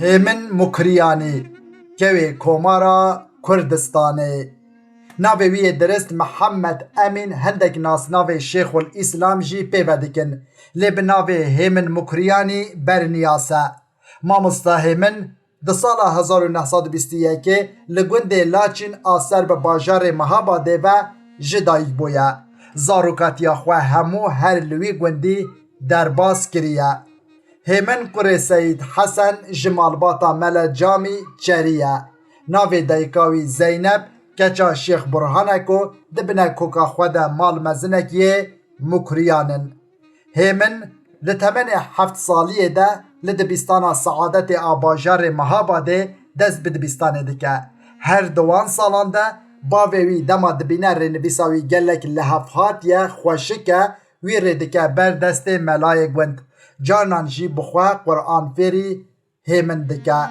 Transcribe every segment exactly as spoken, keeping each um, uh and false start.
Hêmin Mukriyanî, kewê Komara Kurdistanê. Navê wî yê dirist Mihemed Emîn, hindek nasnavê Şêxul Îslam jî pê ve dikin. Lê bi navê Hêmin Mukriyanî berniyas e. Mamosta Hêmin di sala hezar û neh sed û bîst û yekê li gundê Laçîn a ser bi bajarê Mihabadê ve ji dayik bûye. Zarokatiya xwe hemû her li wî gundî derbas kiriye. Hêmin kurê Seyîd Hesen ji malbata Mele Camî Çerî ye. Navê dayika wî Zeynep, keça Şêx Burhan e ku di bine koka xwe de mal mezinek yê Mukriyan in. Hêmin li temenê heft saliyê de li dibistana Seadetê a bajarê Mihabadê dest bi dibistanê dike. Her di wan salan de bavê wî dema dibîne rênivîsa wî gelek lihevhat ye, xweşik e, wî rê dike ber destê melayê gund. Carnan jî bi xwe Quran fêrî Hêmin dike.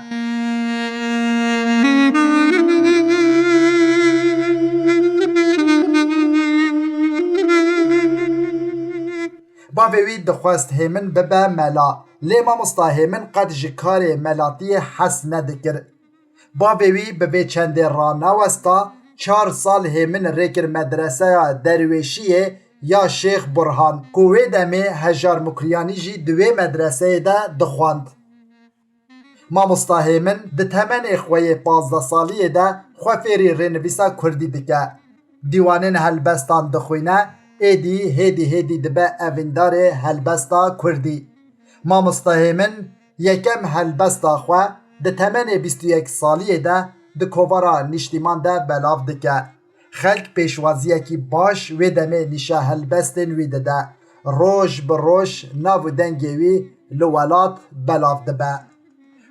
Bavê wî dixwest Hêmin bibe mela, lê mamosta Hêmin qet ji karê melatiyê hez nedikir. Bavê wî bi vê çendê ranewesta, çar sal Hêmin rê kir medreseya derwêşiyê ya Şêx Burhan, ku wê demê Hejar Mukriyanî jî di wê medreseyê de dixwend. Mamosta Hêmin di temenê xwe yê pazdeh saliyê de xwe fêrî rênivîsa kurdî dike. Dîwanên helbestan dixwîne, êdî hêdî hêdî dibe evîndarê helbesta kurdî. Mamosta Hêmin yekem helbesta xwe di temenê bîst û yek saliyê de di kovara Nîştîman de belav dike. Xelk pêşwaziyekî baş wê demê nîşa helbestên wî dide. Roj bi roj nav û dengê wî li welat belav dibe.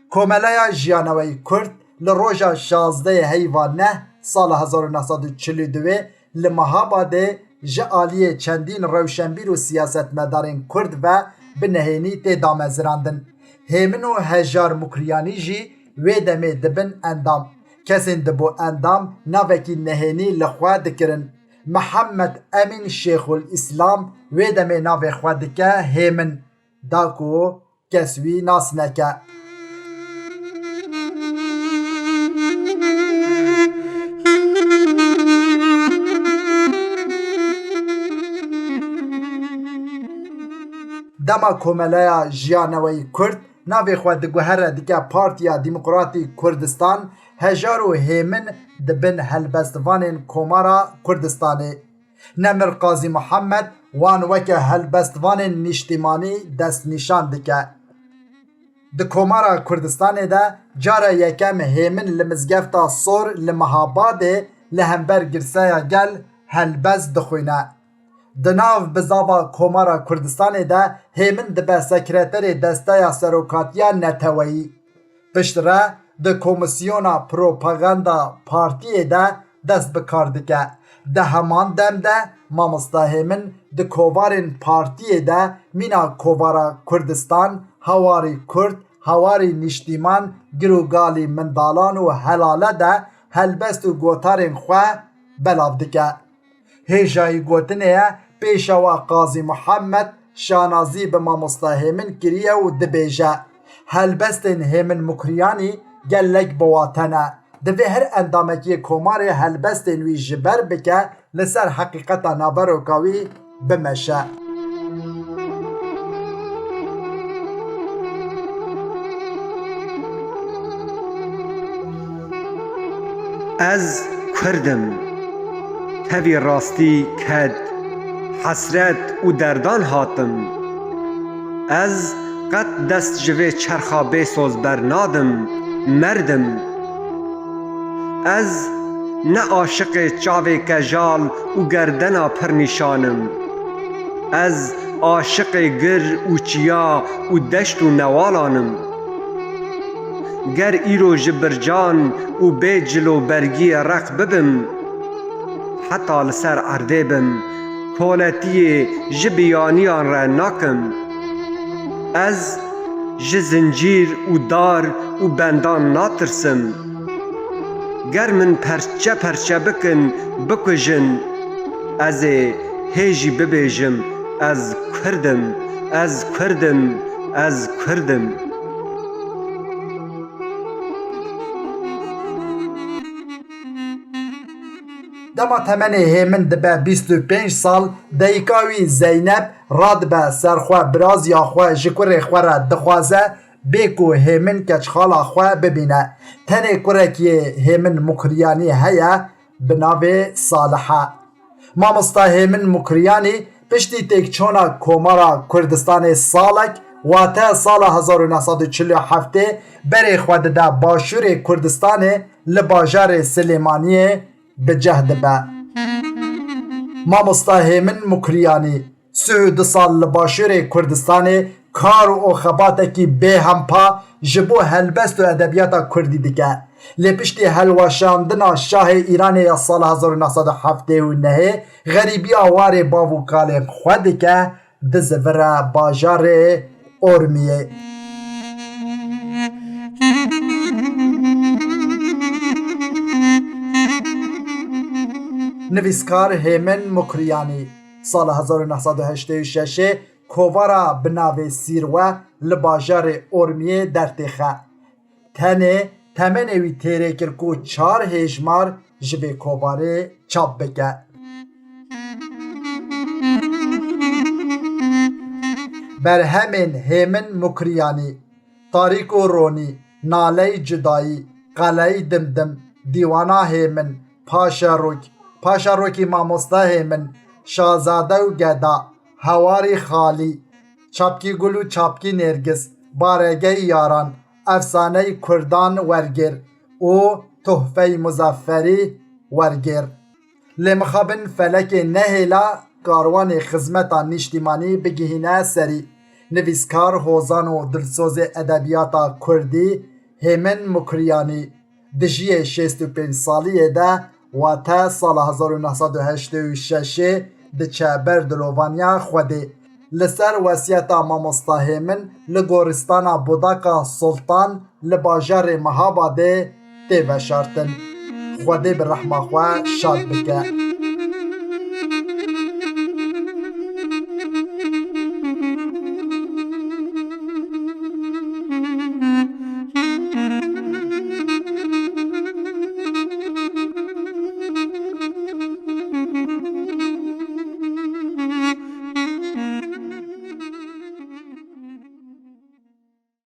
Komeleya Jiyaneweyî Kurd li roja şazdehê heyva neh sala hezar û neh sed û çil û duwê li Mihabadê ji aliyê çendîn rewşenbîr û siyasetmedarên Kurd ve bi nehênî tê damezirandin. Hêmin û Hejar Mukriyanî jî wê demê dibin endam. Kesên dibû endam navekî nehênî li xwe dikirin. Mihemed Emîn Şêxul Îslam wê demê navê xwe dike Hêmin, da ku kes wî nas neke. Dema Komeleya Jiyaneweyî Kurd navê xwe diguhere dike Partiya Demokratî Kurdistan, Hejar û Hêmin dibin helbestvanên Komara Kurdistanê. Nemir Qazî Muhammed wan weke helbestvanên nîştîmanî destnîşan dike. Di Komara Kurdistanê de cara yekem Hêmin li Mizgefta Sor li Mihabadê li hember Girseya Gel helbest dixwîne. Di nav bizava Komara Kurdistanê de Hêmin dibe sekreterê Desteya Serokatiya Neteweyî. Piştre di Komîsyona Propaganda Partiyê de dest bi kar dike. Di heman dem de Mamosta Hêmin di kovarên partiyê de mîna Kovara Kurdistan, Hawarî Kurd, Hawarî Nîştîman, Girûgalî Mindalan û Helale de helbest û gotarên xwe belav dike. Hêjayî gotinê ye, Pêşewa Qazî Muhammed şanazî bi Mamosta Hêmin kiriye û dibêje, helbestên Hêmin Mukriyanî gelek bi wate ne. Divê her endamekî yê komarê helbestên wî ji ber bike, li ser heqîqeta naveroka wî bimeşe. Ez Kurd im. Tevî rastî ked, hesret û derdan hatim. Ez qet dest ji vê çerxa bêsoz bernadim, merdim. Ez ne aşiqê çavê kejal û gerdena pirnîşan im. Ez aşiqê gir û çiya û deşt û newalan im. Ger îro ji bircan û bê cil û bergiyê req bibim, heta li ser erdê bim, Koletiyê ji biyaniyan re nakim. Ez ji zincîr û dar û bendan natirsim. Ger min perçe perçe bikin, bikujin, ez ê hê jî bibêjim, ez Kurd im, ez Kurd im, ez Kurd im. Dema temenê Hêmin dibe bîst û pênc sal, dayika wî Zeynep radibe ser xwe, biraziya xwe ji kurê xwe re dixwaze bê ku Hêmin keçxala xwe bibîne. Tenê kurekî Hêmin Mukriyanî heye bi navê Salihe. Mamosta Hêmin Mukriyanî piştî têkçûna Komara Kurdistanê salek, wate sala hezar û neh sed û çil û heftê, berê xwe dide Başûrê Kurdistanê, li bajarê Silêmaniyê bi cih dibe. Mamosta Hêmin Mukriyanî sih û du sal li Başûrê Kurdistanê kar û xebatekî bêhempa ji bo helbest û edebiyata kurdî dike. Lê piştî helweşandina şahê Îranê ya sala hezar û neh sed û heftê û nehê, xerîbiya warê bav û kalên xwe dike, dizivire bajarê Ormiyê. Nivîskar Hêmin Mukriyanî sala hezar û neh sed û heştê û şeşê kovara bi navê Sîrwe li bajarê Ormiyê dertêxe. Tenê temenê wî têrê kir ku çar hêjmar ji vê kovarê çap bike. Berhemên Hêmin Mukriyanî, Tarîk û Ronî, Naley Cudayî, Qeley Dimdim, Dîwana Hêmin, Paşerok, Paşerokî Mamosta Hêmin, Şazade û Geda, Hewarî Xalî, Çapkî Gul û Çapkî Nêrgiz, Baregey Yaran, Efsaney Kurdan Wergêr û Tuhfey Muzafferî Wergêr. Lê mixabin felekê nehêla karwanê xizmeta nîştîmanî bigihîne serî. Nivîskar, hozan û dilsozê edebiyata kurdî Hêmin Mukriyanî di jiyê şêst û pênc saliyê de, wate sala hezar û neh sed û heştê û şeşê, diçe ber dilovaniya Xwedê. Li ser wesiyeta Mamosta Hêmin li goristana Budaka Sultan li bajarê Mehabadê tê veşartin. Xwedê bi rehma xwe şad bike.